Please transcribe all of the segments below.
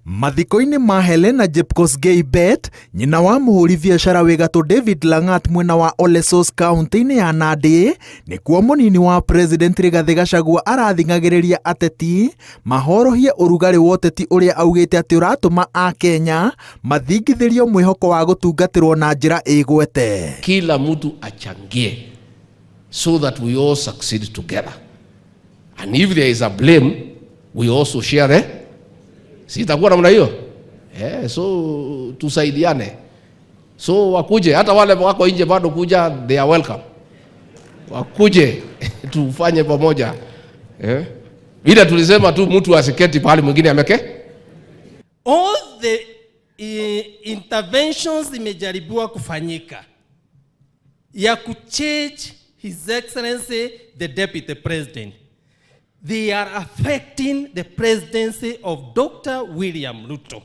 Mathiko-inĩ ma Helena Jepkosgei Bett, nyina wa mũhũri biacara wĩ gatũ David Langat mwena wa Olesos kaunti-inĩ ya Nandi, nĩkuo mũnini wa President Rigathĩ Gachagua arathing'agĩrĩria ateti mahorohie ũrugarĩ wa ũteti ũrĩa augĩte atĩ ũratũma Akenya mathingithĩrio mwĩhoko wa gũtungatĩrwo na njĩra ĩgwete. Kila mtu achangie so that we all succeed together. And if there is a blame, we also share the si itakuwa namna hiyo eh, so tusaidiane. So wakuje, hata wale wako nje bado kuja, they are welcome, wakuje tufanye pamoja eh. Vile tulisema tu mtu asiketi pahali mwingine ameke. All the interventions zimejaribiwa kufanyika ya kuchange His Excellency the Deputy President, they are affecting the presidency of Dr. William Ruto.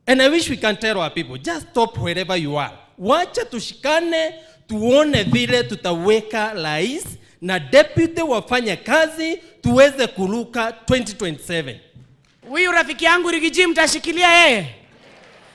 And I wish we can tell our people, just stop wherever you are. Wacha tushikane, tuone vile tutaweka rais na deputy wafanye kazi, tuweze kuruka 2027. Huyu rafiki yangu Riggy G mtashikilia yeye?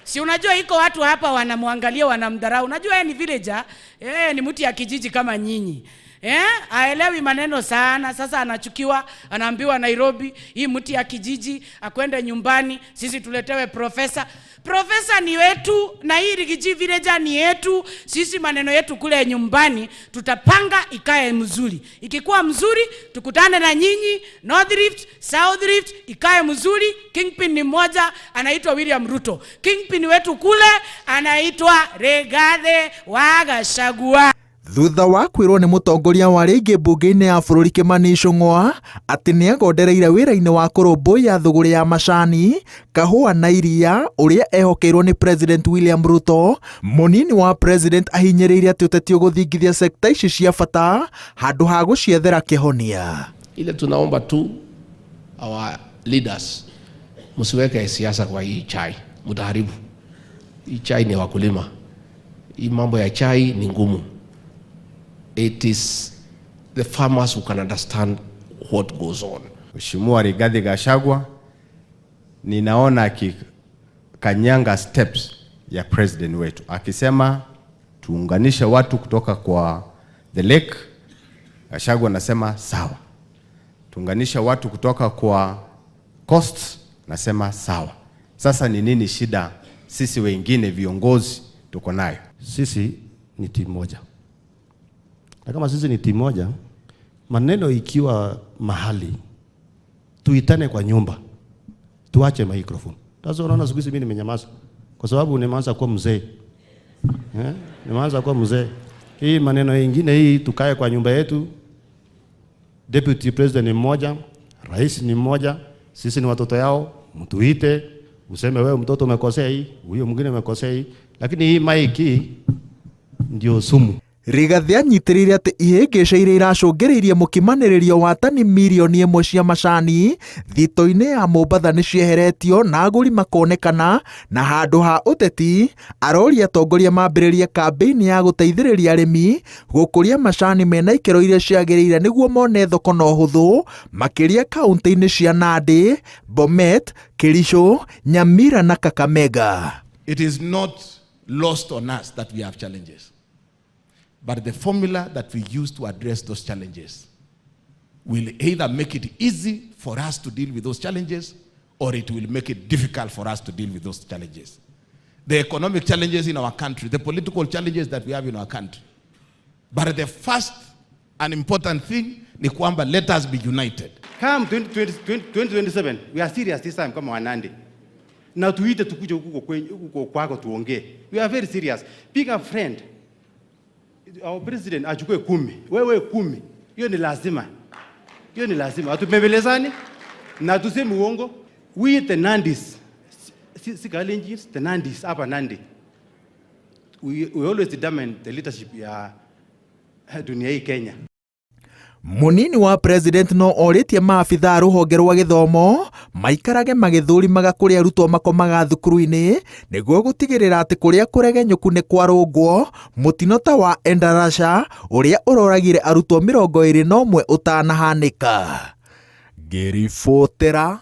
Si unajua iko watu hapa wanamwangalia, wanamdharau. Unajua yeye ni villager, yeye ni mtu ya kijiji kama nyinyi. Eh? Aelewi maneno sana. Sasa anachukiwa, anaambiwa Nairobi, hii mtu ya kijiji akwende nyumbani, sisi tuletewe profesa. Profesa ni wetu na hii Riggy G villager ni yetu. Sisi maneno yetu kule nyumbani tutapanga ikae mzuri. Ikikuwa mzuri tukutane na nyinyi North Rift, South Rift ikae mzuri. Kingpin ni mmoja anaitwa William Ruto. Kingpin wetu kule anaitwa Rigathi wa Gachagua. Thutha wa kwĩrwo nĩ mũtongoria wa arĩa aingĩ mbunge-inĩ ya bũrũri Kimani Ichung'wa atĩ nĩ agondereire wĩra-inĩ wa kũrũmbũiya thũgũrĩ ya macani, kahũa na iria ũrĩa ehokeirwo nĩ President William Ruto, mũnini wa President ahinyĩrĩirie atĩ ũteti ũgũthingithia sekta ici cia bata handũ ha gũciethera kĩhonia. Ile tunaomba tu our leaders, msiweke siasa kwa hii chai, mtaharibu. Hii chai ni wakulima. Hii mambo ya chai ni ngumu. It is the farmers who can understand what goes on. Mheshimiwa Rigathi Gachagua ninaona akikanyanga steps ya president wetu akisema tuunganishe watu kutoka kwa the lake. Gachagua anasema sawa. Tuunganishe watu kutoka kwa coast, nasema sawa. Sasa ni nini shida sisi wengine viongozi tuko nayo? Sisi ni timu moja, na kama sisi ni timu moja, maneno ikiwa mahali tuitane kwa nyumba, tuache microphone. Sasa unaona siku hizi mimi nimenyamaza kwa sababu nimeanza kuwa mzee eh? Nimeanza kuwa mzee. Hii maneno ingine hii, tukae kwa nyumba yetu. Deputy president ni mmoja, rais ni mmoja, sisi ni watoto yao, mtuite useme wewe mtoto umekosea hii, huyo mwingine umekosea hii, lakini hii mic hii ndio sumu. Rigathi anyitĩrĩire atĩ ihĩngĩca iria iracũngĩrĩirie mũkimanĩrĩrio wa tani mirioni 1 cia macani thito-inĩ ya Mombatha nĩ cieheretio na agũri makonekana, na handũ ha ũteti aroria atongoria mambĩrĩrie kambĩini ya gũteithĩrĩria arĩmi gũkũria macani mena ikĩro iria ciagĩrĩire nĩguo mone thoko na ũhũthũ makĩria kaunti-inĩ cia Nandi, Bomet, Kericho, Nyamira na Kakamega. It is not lost on us that we have challenges. But the formula that we use to address those challenges will either make it easy for us to deal with those challenges or it will make it difficult for us to deal with those challenges. The economic challenges in our country, the political challenges that we have in our country. But the first and important thing ni kwamba let us be united. Come 2020, 2027, we are serious this time kama Wanandi. Na tuite tukuje huko kwako tuongee. We are very serious. Pick a friend. Our president achukue 10, wewe 10. Hiyo ni lazima. Hiyo ni lazima. Hatupembelezani na tuseme uongo. We the Nandis, si Kalenjins, the Nandis hapa Nandi. We always determine the leadership ya dunia hii Kenya. Munini wa president no orĩtie maabitha a rũhonge rwa gĩthomo maikarage magĩthũrimaga kũrĩa arutwo makomaga thukuru-inĩ nĩguo gũtigĩrĩra atĩ kũrĩa kũregenyũku nĩ kwarũngwo mũtino ta wa Endarasha ũrĩa ũroragire arutwo 21 ũtanahanĩka. Ngĩribotera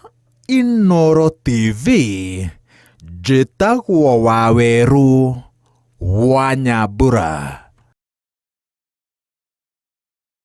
Inoro TV, njĩtagwo Wawerũ wa Nyambura.